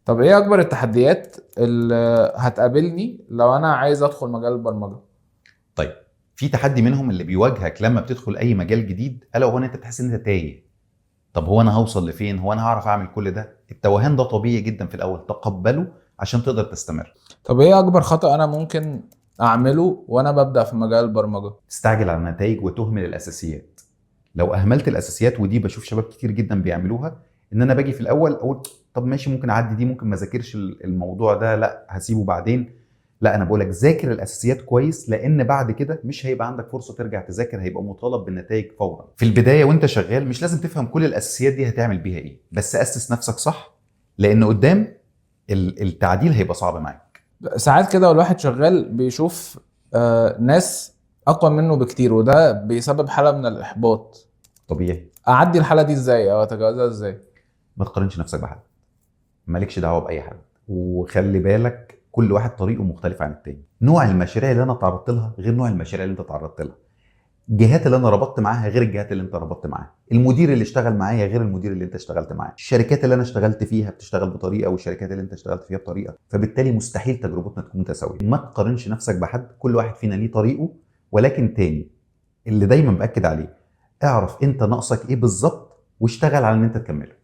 طب ايه اكبر التحديات اللي هتقابلني لو انا عايز ادخل مجال البرمجة؟ طيب، في تحدي منهم اللي بيواجهك لما بتدخل اي مجال جديد، الا وهو ان انت بتحس ان انت تايه. طب هو انا هوصل لفين؟ هو انا هعرف اعمل كل ده؟ التوهان ده طبيعي جدا في الاول، تقبله عشان تقدر تستمر. طب ايه اكبر خطأ انا ممكن اعمله وانا ببدأ في مجال البرمجة؟ تستعجل على النتائج وتهمل الاساسيات. لو اهملت الاساسيات، ودي بشوف شباب كتير جدا بيعملوها، ان انا باجي في الاول اقول طب ماشي ممكن اعدي دي، ممكن ما اذاكرش الموضوع ده، لا هسيبه بعدين. لا، انا بقولك ذاكر الاساسيات كويس، لان بعد كده مش هيبقى عندك فرصة ترجع تذاكر، هيبقى مطالب بالنتائج فورا. في البداية وانت شغال مش لازم تفهم كل الاساسيات دي هتعمل بيها ايه، بس اسس نفسك صح، لان قدام التعديل هيبقى صعب معاك. ساعات كده والواحد شغال بيشوف ناس اقوى منه بكتير، وده بيسبب حالة من الاحباط. طبيعي. اعدي الحالة دي ازاي او اتجاوزها ازاي؟ ما تقارنش نفسك بحد، مالكش دعوه باي حد، وخلي بالك كل واحد طريقه مختلف عن التاني. نوع المشاريع اللي انا تعرضت لها غير نوع المشاريع اللي انت تعرضت لها، الجهات اللي انا ربطت معاها غير الجهات اللي انت ربطت معاها، المدير اللي اشتغل معايا غير المدير اللي انت اشتغلت معاه، الشركات اللي انا اشتغلت فيها بتشتغل بطريقة والشركات اللي انت اشتغلت فيها بطريقه، فبالتالي مستحيل تجربتنا تكون متساوية. ما تقارنش نفسك بحد، كل واحد فينا ليه طريقه. ولكن تاني اللي دايما باكد عليه، اعرف انت ناقصك ايه بالظبط واشتغل على ان انت تكمله.